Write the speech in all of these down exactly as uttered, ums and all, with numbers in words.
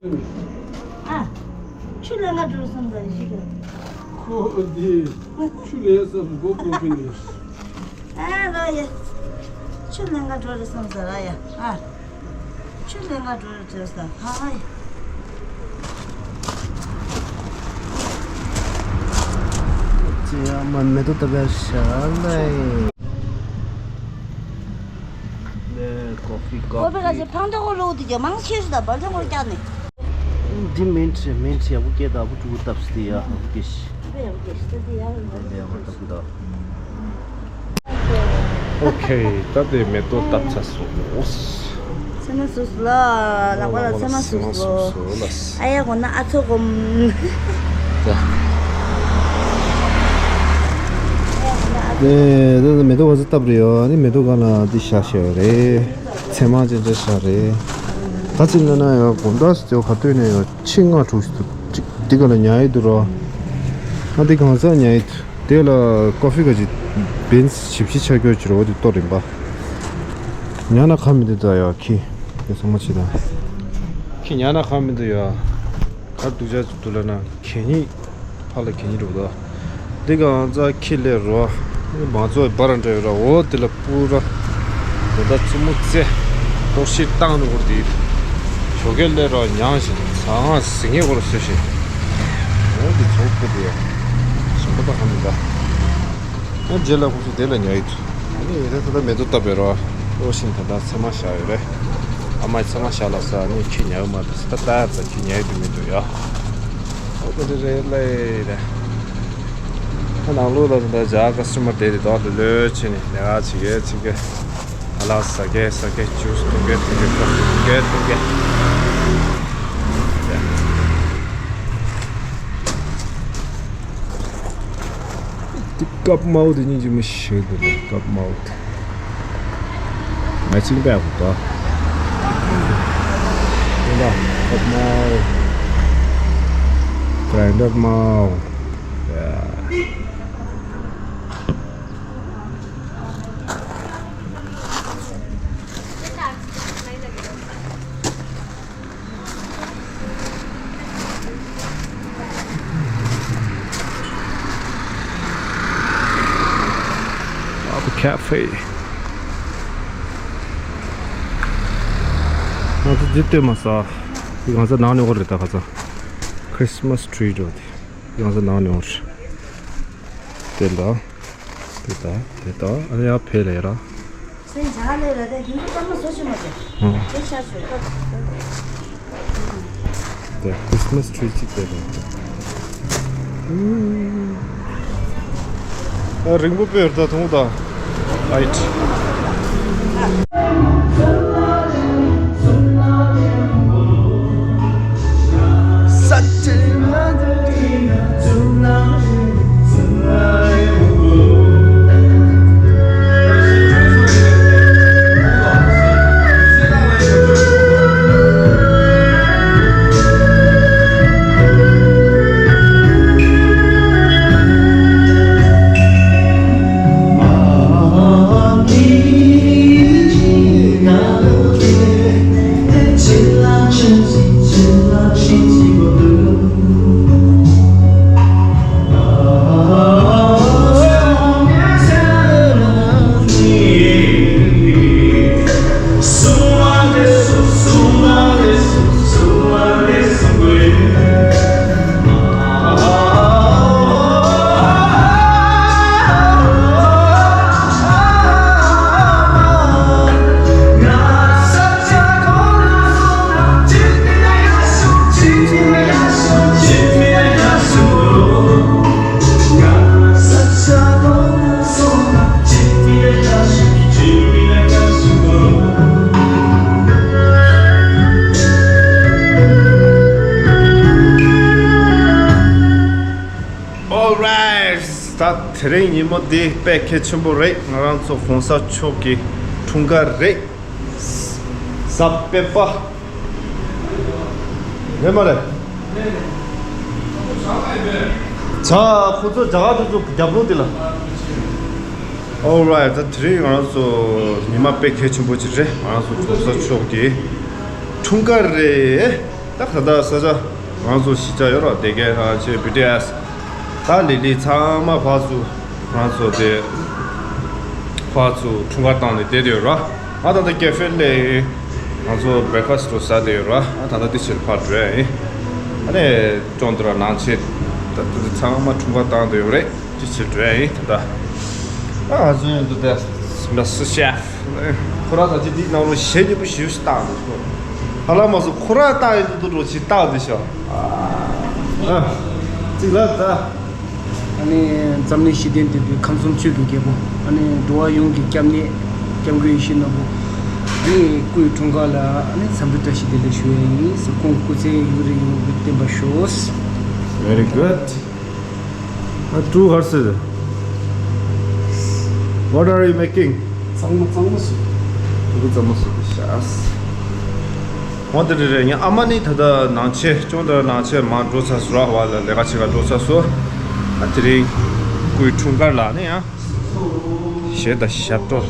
ཨ། ཆུ་ལེན་ག་འགྲོ་བསམ་ག་ཞིག་ཁོ་འདི་ཆུ་ལེན་བསམ་མགོ་སྐོར་གི་ནས། ཨ་ལོ་ཡ། ཆུ་ལེན་ག་འགྲོ་རེད་བསམ་ཟ་ལ་ཡ། ཨ། ཆུ་ལེན་ག་འགྲོ་རེད་བསམ་ཟ་ཧ་ཧ་ཡ། ཅི་ཡ་མ་མེ་ཏོག་ཏ་བ་ཤ་ལ་ཡ། ལེ་ཀོ་ཧྥི་ཀོ་ཧྥི། ཀོ་ཧྥི་ག་ཚོད་ཕང་ཐོག་གོ་ལུག་དུ་རྒྱ་མང་ཆེ་ཤོས་དང་བར་ཐང་གོ་རྒྱག་ནས། འདི་མིན་ཁྲི་མིན་ཁྲི་ཡག་པོ་སྐྱེས་དང་ཨ་བུ་ཕྲུ་གུ་བཏབ་སྟེ་ཡ་ཨ་བུ་སྐྱེས་ཤི། ཨ་བུ་ཡག་པོ་སྐྱེས་ཤི་ད་དེ་ཡག་པོ་ཡག་པོ་བཏབ་གི་འདུག་ཨོ་ཁེ། ད་དེ་མེ་ཏོག་བཏབ་ཚར་སོང་། ཚེ་མ་སུ་སུ་ལ་ལག་པ་ལ་ཚེ་མ་སུ་སུ་ལ། ཨ་ཡ་གོ་ན་ཨ་ཚོ་གོམ། ཨེ་ད་ད་མེ་ཏོག་ག་ཚོད་བཏབ་རེད་ཡོད། ཨ་ནི་མེ་ཏོག་སྒང་ལ་འདི་བཞག་བཞག་ཡོད་རེད། ཚེར་མ་ཅན་ཅན་བཞག་རེད། ད་ཅི་ན་ན་ཡོད་གོམ་ད་སུ་ཅོ་ག་ལྟོས་ནས་ཡོད་ཕྱི་ལྔ་དྲུག་ཅིག་འདི་ག་ལ་ཉལ་ཡི་འདུག་རོ། ང་འདི་གང་ཟག་ཉལ་ཡི་འདུག་དེ་ལ་ཀོ་ཧྥི་ག་ཅིག་བིན་ཞིབ་ཞིབ་ཆགས་སྐྱོར་བྱེད་རོགས་འདི་ལྟོ་རིམ་པ། ཉལ་ན་ཁ་མི་འདུག་ད་ཡ་ཁྱི། དེ་ཚང་མ་ཅི་ད། ཁྱི་ཉལ་ན་ཁ་མི་འདུག་ཡ། གར་སྡུག་ཅག་འདུག་ལ་ན་གད་སྙིགས། ཕར་ལ་གད་སྙིགས་འགྲོ་གི་འདུག་འདི་གང་ཚ་ཁྱི་ལས་རོ། མང་ཚོགས་སྦར་འདྲ་ཡོད་ར་འོ་དེ་ལ་སྤུ་ར། དེ་ད་ཙུ་མུ་ཙེ། གཏོར་བཤིག་བཏང་ནི་འུར་དེ། ཞོགས་ཀས་སླེབས་རོགས་མྱངས་ཤིང་ཟ་ཁང་ཟིང་ངེ་སྐོར་ལ་བཟོས་ཤིང་། འོ་འདི་ཚོ་སྤུ་དེ་ཡ། ཞོགས་པ་ད་ཧ་མི་འདའ། ཨ་རྗེས་ལ་ཁོ་ཚོ་དེ་ལ་ཉལ་ཡོད་དུ། ཨ་ནི་ཡོད་ད་ད་ད་མེ་ཏོག་བཏབ་པའི་རོ། ཨོ་ཤིང་ད་ད་ཚེར་མ་བཞག་ཡོད་རེད། ཨ་མའི་ཚེར་མ་བཞག་ལ་ས་ནི་ཁྱི་ཉལ་ཡོད་མ་རེད་ད་ད་ད་ཁྱི་ཉལ་ཡོད་དུ་མི་འདུག་ཡ། ཨོ་དེ་རེད་རེད་ལེ་རེད། ཨ་ནང་ལོགས་ལ་ད་ཇ་ཀ་སི་ཊ་མར་དེ་རེད་དོ་ལོ་ལོ་བྱས་ནས་ལས་ཀ་བྱེད་གས་བྱེད་གས། ཨ་ལ་ཟ་གས་ཟ་གས་ཇུས་འཐུང་གས་འཐུང་གས་ཀོ་ཕི་འཐུང་གས་འཐུང་གས། འདི་ཀབ་མའོ་དེ་སྙིང་རྗེ་མོ་ཞིག་འདུག་ནས་ཀབ་མའོ་དེ། ང་ཅིང་པའི་ཧུ་པ། ཀབ་མའོ། གྲན་ཌར་མའོ། At the cafe. ང་ཚོ་འདི་ལྟོས་མ་ཟ། འདི་གང་ཟ་ནང་ནས་འོར་རེད་ད་ཁ་ཚ། Christmas tree འགྲོ་འདི། གང་ཟ་ནང་ནས་འོར། དེ་ལ། དེ་ད་དེ་ད་ཨ་ཡ་ཕེ་ལེ་ར། སེམས་ཇ་ལེ་ར་དེ་ཧིན་དུ་ཀརྨ་བཟོ་ཞིག་མ་དེ། ཧུང་། དེ་ཤ་ཞོད་ཀ། དེ་Christmas tree གཅིག་དེ་རེད། ཨ་རིང་པོ་དཔེ་ར་ད་ཐུང་ད། Right. Alright. ད་དེ་རིང་ཉིན་མོ་འདི་དཔེ་གལ་ཆེན་པོ་རེད། ང་རང་ཚོ་གོང་ས་མཆོག་གི་འཁྲུངས་སྐར་རེད། གཟའ་སྤེན་པ་རེད་མ་རེད། ཇ་ཁོ་ཚོ་ཇ་ག་དེ་ཚོ་རྒྱབ་ལོགས་དེ་ལ། Alright. ད་དེ་རིང་ང་རང་ཚོ་ཉི་མ་དཔེ་གལ་ཆེན་པོ་ཅིག་རེད། ང་རང་ཚོ་གོང་ས་མཆོག་གི་འཁྲུངས་སྐར་རེད། ད་ག་ད་ས་ཆ་ང་ཚོ་གཞིས་ཆགས་ཡོད་ར། དེ་གའི་ཨ་ཆེ་བི་ཊི་ཨེས་ད་ལི་ལི་ཚང་མ་ཕར་ཚུར་ང་ཚོ་དེ་ཕར་ཚུར་འཁྲུངས་སྐར་བཏང་ནས་བསྡད་དེ་ཡོད་ར། ང་ད་ལྟ་ཀེ་ཧྥེ་ལ་ང་ཚོ་བྷེག་ཕ་སི་ཊི་ཟ་བསྡད་ཡོད་ར། ང་ད་ལྟ་དེ་ཕྱིར་ཕར་འགྲོ་ཡ་ཡིན། ཨ་ནི་ཅོང་ཏི་ར་ནང་ཆེ་ད་དེ་ཚང་མ་འཁྲུངས་སྐར་བཏང་བསྡད་ཡོད་རེད། ཅི་བྱེད་འགྲོ་ཡ་ཡིན་ད་ལྟ། ཨ་ང་ཚོ་ཡོད་འདུག་དེ་མི་སི་ཤེཕ། ཁོ་རང་ད་ཅི་འདི་ནང་ལོ་ཞེ་སྙིང་པོ་ཞེ་པོ་ཞིག་བཏང་འདུག་ཧ་ལམ་མ་སོང་ཁོ་རང་བཏང་ཡོད་འདུག་འདུག་འགྲོ་ཅི་བཏང་འདུག་ཤོག་ཨ་ཙིག་ལ་ད། ཨ་ནི་འཛམ་གླིང་ཞི་བདེ་འདོད་པའི་ཁམས་གསུམ་ཆོས་ཀྱི་རྒྱལ་པོ། ཨ་ནི་འགྲོ་བ་ཡོངས་ཀྱི་སྐྱབས་གནས་སྐྱབས་མགོན་ཡེ་ཤེས་ནོར་བུ། ཨ་ནི་སྐུའི་འཁྲུངས་སྐར་ལ་ཨ་ནི་འཚམས་འདྲི་བཀྲ་ཤིས་བདེ་ལེགས་ཞུ་ཡ་ཡིན། ཁོང་སྐུ་ཚེ་ཡུན་རིང་ཡོང་བའི་བརྟན་པ་ཤོག Very good. ཨ་ཀྲུའུ་ཧར་སི། What are you making? གཙང་མ་གཙང་མ་བཟོས། ཕྲུ་གུ་གཙང་མ་བཟོས་ཏེ་ཤག་འོ་དེ་རེད་རེད། ངའི་ཨ་མ་ནི་ད་ལྟ་ནང་ཆེན་ཅོང་ཏི་ར་ནང་ཆེན་མར་འགྲོ་ཚར་སོང་ར། བ་ལ་ལས་ཀ་བྱེད་ག་འགྲོ་ཚར་སོང་། ཨ་དེ་རིང་སྐུའི་འཁྲུངས་སྐར་ལ་ནི་ཡང་གཞས་དང་ཞབས་བྲོ་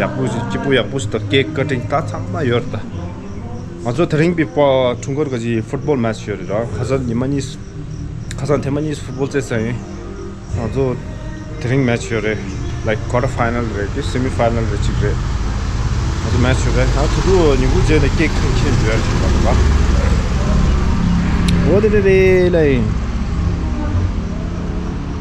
ཡག་པོ་ཞིག་སྐྱིད་པོ་ཡག་པོ་ཞིག་དང་ཀེག་ཀ་ཊིང་ད་ཚང་མ་ཡོད་རེད་ད། ང་ཚོ་དེ་རིང་གི་པ་འཁྲུངས་སྐར་ག་ཅིག་ཕུཊ་བོལ་མེ་ཆི་ཡོད་རེད་ར། ཁ་སང་ཉི་མ་གཉིས། ཁ་སང་ཐེངས་མ་གཉིས་ཕུཊ་བོལ་རྩེད་ས་ཡིན། ང་ཚོ་དེ་རིང་མེ་ཆི་ཡོད་རེད། ལའིཀ་ཀོར་ཊར་ཕའི་ནལ་རེད་ཀྱི་སེ་མི་ཕའི་ནལ་རེད་ཅིག་རེད། ང་ཚོ་མེ་ཆི་ཡོད་རེད། ང་དུ་དུ་ཉིན་གུང་རྗེས་ནས་ཀེག་ཁེངས་ཁེངས་འཇོ་ཡ་ཞིག་ལ་འདུག་ག་འོ་དེ་རེད་རེད་ལ་ཡིན།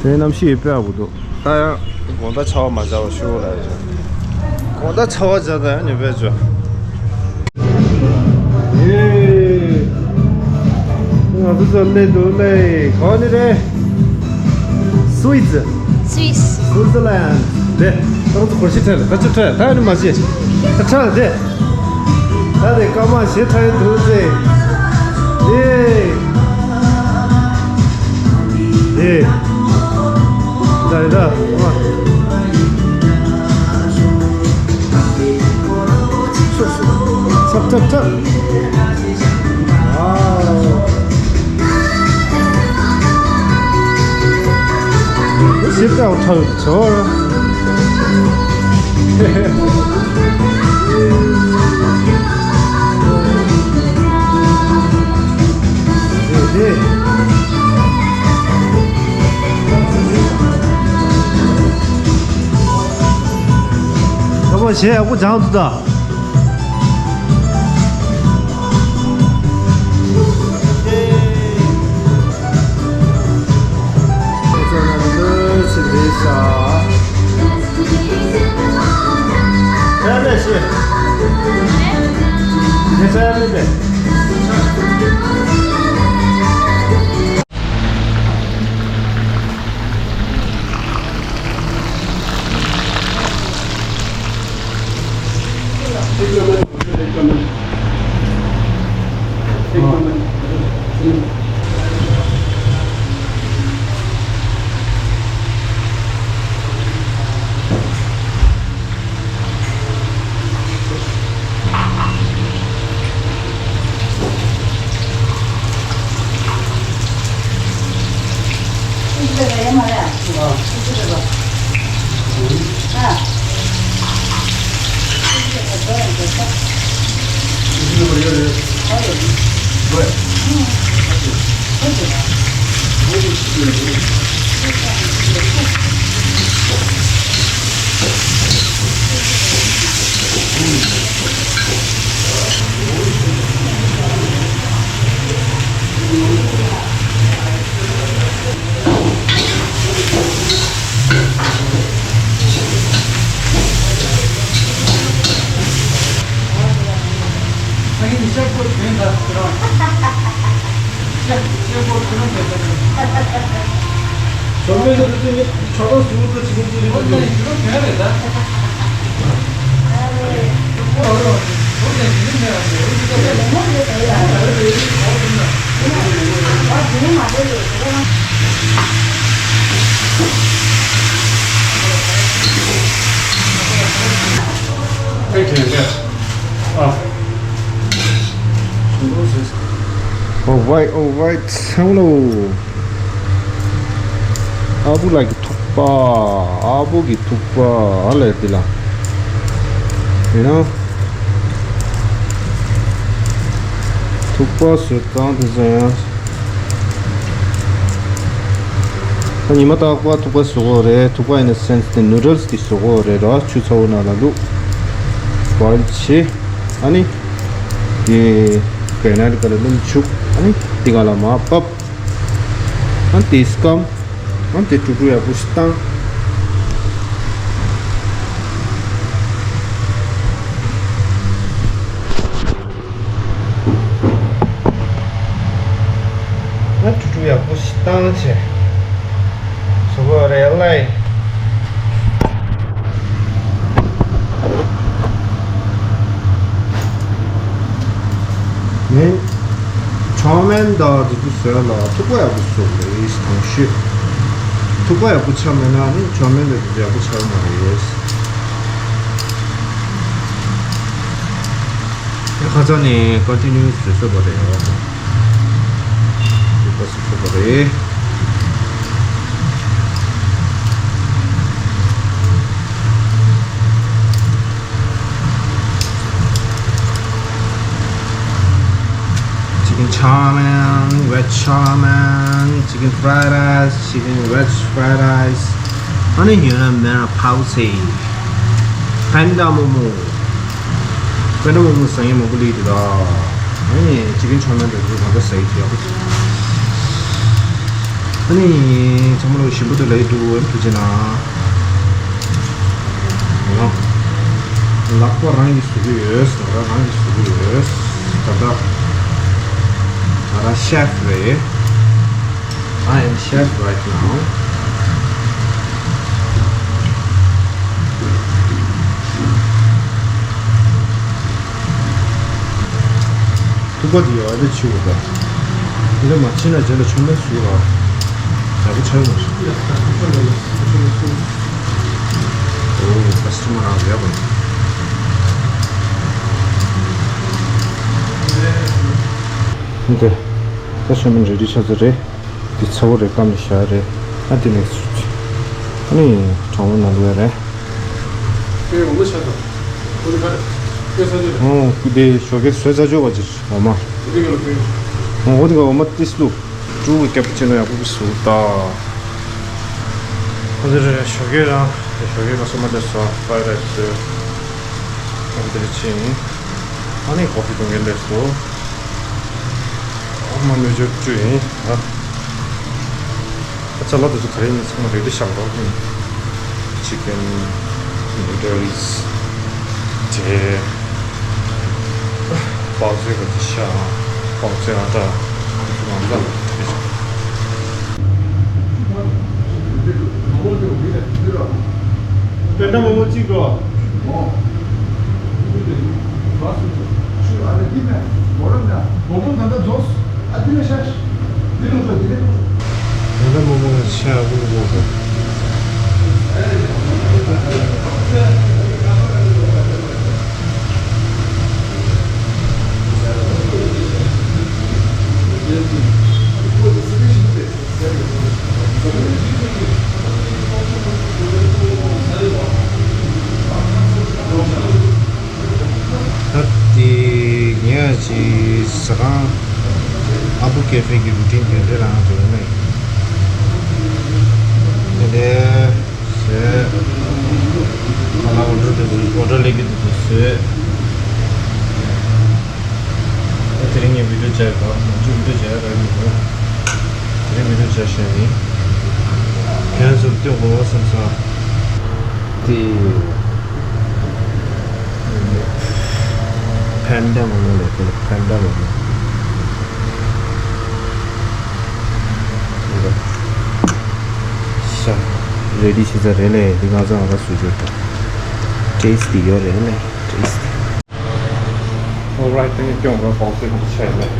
དེ་གནམ་གཤིས་དཔེ་ཡག་པོ་འདུག་ད་ཡང་དགོང་དག་ཆར་པ་མ་བཞག་པ་ཤོག་ལ་ཡོད། དགོང་དག་ཆར་པ་བཞག་ད་ཡང་ཉོ་བས་བྱོས། ཡེ། ང་ཚོ་ཚོ་སླེབས་འདུག་ལེ། གང་ནས་རེད། སུའི་ཙི། སུའི་སི། སུའི་ཙི་ལན། དེ། ད་ང་ཚོ་གོ་ཤི་ཁྲལ་ད་ཆུ་ཁྲལ་ད་ནི་མ་བྱེད། ད་ཁྲལ་དེ། ད་དེ་སྐར་མ་ཞེ་ཁྲལ་འདུག་ཚེ། ཡེ། ཡེ། ད་ཡི་ད། ཁྲབ་ཁྲབ་ཁྲབ། ཨ། ཞིབ་ཏུ་ཁྲབ་ཆོར། ཁ་པར་གཞས་ཡག་པོ་སྦྱངས་འདུག་ད། All right, all right. ཚང་མ་ལོ། ཨ་བུ་ལགས་ཀྱི་ཐུག་པ། ཨ་བུ་གི་ཐུག་པ། ཨ་ལས་དེ་ལ། ཡིན་ན། ཐུག་པ་བཟོ་སྟངས་དེ་ཚོ་ཡང་། ད་ཉི་མ་རྟག་པར་ཐུག་པ་བཟོ་དགོས་རེད། ཐུག་པ་in the sense དེ་noodles དེ་བཟོ་དགོས་རེད་ར། ཆུ་ཚ་བོ་ནང་ལ་བླུགས། boil བྱེད། ཨ་ནི་དེ་granite ག་ལ་སྣུམ་བྱུག་ཨ་ནི་དེ་ག་ལ་མར་ཕབ། ཨ་ནི་དེ་སྐམ། ཨ་ནི་དེ་དཀྲུག་དཀྲུག་ཡག་པོ་ཞིག་བཏང་། ཨ་དཀྲུག་དཀྲུག་ཡག་པོ་ཞིག་བཏང་བྱས། བཟོ་དགོས་རེད་ལེ། ངས་chow mein དང་དེ་ཚོ་བཟོས་ལ་ཐུག་པ་ཡག་པོ་བཟོ་དགོས་རེད་དང་ཤོས། ཐུག་པ་ཡག་པོ་ཆགས་མེད་ན་ནི་chow mein དེ་ཚོ་ཡག་པོ་ཆགས་མ་རེད། ཁ་སང་ནས་continue བཟོས་བཟོས་པ་རེད། བཟོས་པ་བཟོས་བཟོས་པ་རེད། Chicken chow mein, veg chow mein, chicken fried rice, chicken veg fried rice. ཨ་ནི་ཡོད་ན་མེད་ན་ཕའུ་སི། ཕན་ཌ་མོ་མོ། ཕན་ཌ་མོ་མོ་ཟ་མཁན་མང་པོ་སླེབས་འདུག་ད། ཨ་ནི་ཅི་ཀན་ཆའོ་མེན་དེ་ཚོ་གང་འདྲ་ཟ་ཡི་ཡག་པོ་འདུག་ཨ་ནི་ཚང་མ་ལོ་ཞིམ་པོ་དུ་ལེགས་འདུག་ཨ་ནི་ཐུགས་རྗེ་གནང་། ལག་པ་རང་གིས་བཟོ་གི་ཡོད། ང་རང་རང་གིས་བཟོ་གི་ཡོད། ད་ལྟ་ང་རང་ཤེཕ་རེད། I am chef right now. ཐུག་པ་འདི་ཡོད་ཨ་ད་ཕྱི་འོ་ད། འདི་ལ་མ་ཕྱི་ན་རྗེས་ལ་ཆོ་མེད་བཟོས་ར། ཡག་པོ་ཆགས་མ་སོང་། ཨོ་ཀ་སི་ཊ་མར་རང་ཡོད་པ། འདི། ད་ཆོ་མེད་རེ་ཌི་ཆགས་ཚར་རེད། འདི་ཚ་བོ་རེད། སྐམ་ནས་བཞག་རེད། ཨ་འདི་ནས་ཚུར་ཚུར། ཨ་ནི་གྲང་མོ་ནང་ལུས་རེད། ཨོ་འདི་ཞོགས་ཀས་བཟོས་ཚར་ཆོག་པ་ཅིག་འོ་མ། འོ་འདི་ག་འོ་མ་ཏིས་ལུ། ཀྲུ་གི་ཀེ་པུ་ཅི་ནོ་ཡག་པོ་གི་བཟོ་ད། ཨ་འདི་རེད་ཞོགས་ཀས་རང་ཞོགས་ཀས་ང་སོ་མ་དེ་བཟོ་ཧྥ་རའི་རའི་སི་བཟོས། ཨ་འདི་རེད་ཅིང་། ཨ་ནི་ཀོ་ཕི་བཏུང་མཁན་དེ་བཟོ། ཨ་མ་ནུ་ཅོ་བཅུ་ཡིན་ཨ། ཨ་ཅག་ལ་དེ་ཚོ་ག་རེ་ཡིན་ཚང་མ་རེ་ཌི་ཤག་རོགས་ཡིན། ཅི་ཀན། ནུ་ཌལ་སི། དེ། པག་ཚོད་ག་ཚོད་ཤག་པག་ཚོད་ཨ་ཏྲ། ཁུ་ཚུར་ཨ་ཏྲ། དེ་ཤག་ཕན་ཌ་མོ་མོ་གཅིག་འགྲོ། ཨོ། ཨ་ནི་འདི་མེད། མོ་རང་ན། མོ་མོ་ད་ལྟ་རྫོགས། ཨ་འདི་ལ་ཤར། འདི་ལ་འགྲོ་འདི་ལ་འགྲོ། ད་ལྟ་མོ་མོ་ལ་ཤར་དགོས་དགོས་དགོས། ད་དེ་ངས་ཅིག་ཟ་ཁང་ཨ་བུ་ཀེ་ཧྥེ་གི་རུ་ཊིན་དེ་འདྲ་རང་བཟོས་ནས། དེ་འདྲ་བཟོས། ང་ལ་ཨོ་ཌར་དེ་ཚོ་ཨོ་ཌར་སླེབས་ཀྱི་འདུག་དེ་བཟོས། ད་དེ་རིང་ངས་བི་ཌིའོ་བྱས་ཡོད། ང་ཚོས་བི་ཌིའོ་བྱས་ཡོད་རེད་མི་འདུག་དེ་རིང་བི་ཌིའོ་བྱས་བཞག་ཡིན། ཁྱེད་ཚོར་སྟོན་དགོས་བསམ་སོང་། དེ། ཕན་ཌ་མོ་མོ་ལས་དེ་ཕན་ཌ་མོ་མོ། ཤ། རེ་ཌི་བྱེད་ས་རེད་ལེ། འདི་ང་ཚོ་ང་ཚོ་བཟོ་རྒྱུ་དང་། ཊེ་སི་ཊི་ཡོད་རེད་ལེ། ཊེ་སི་ཊི། Alright, thank you. I'm gonna pause it and check it.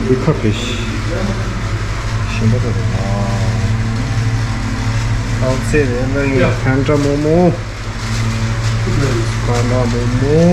Good cook-ish. ཞིམ་པོ་འདུག་ཨ། ཨའོ་ཙེ་རེད་ལ་ཡིན། ཕན་ཌ་མོ་མོ། ཕན་ཌ་མོ་མོ།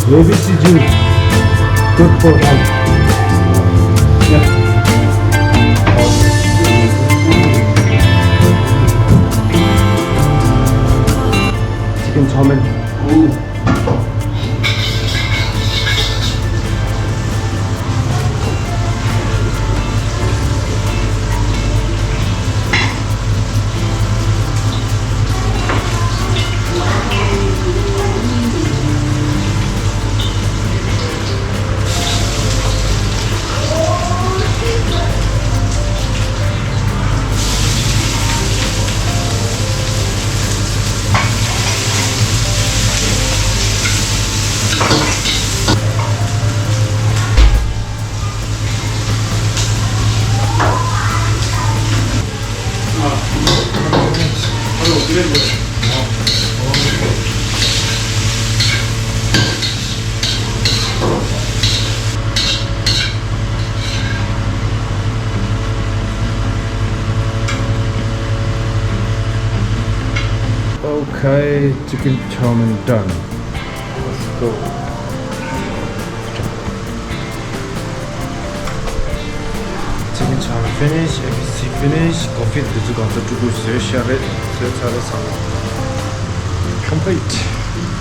A B C juice. Good for health. Yeah. Chicken chow mein. Ooh. Okay, chicken chow mein done. Let's go. Chicken chow mein finish, A B C finish, coffee དེ་ཚོ་གང་ཚོ་སྤྲུལ་སྐུ་བཟོས་ཤ་རེད། བཟོས་ཚར་རེད་ཚང་མ། Complete.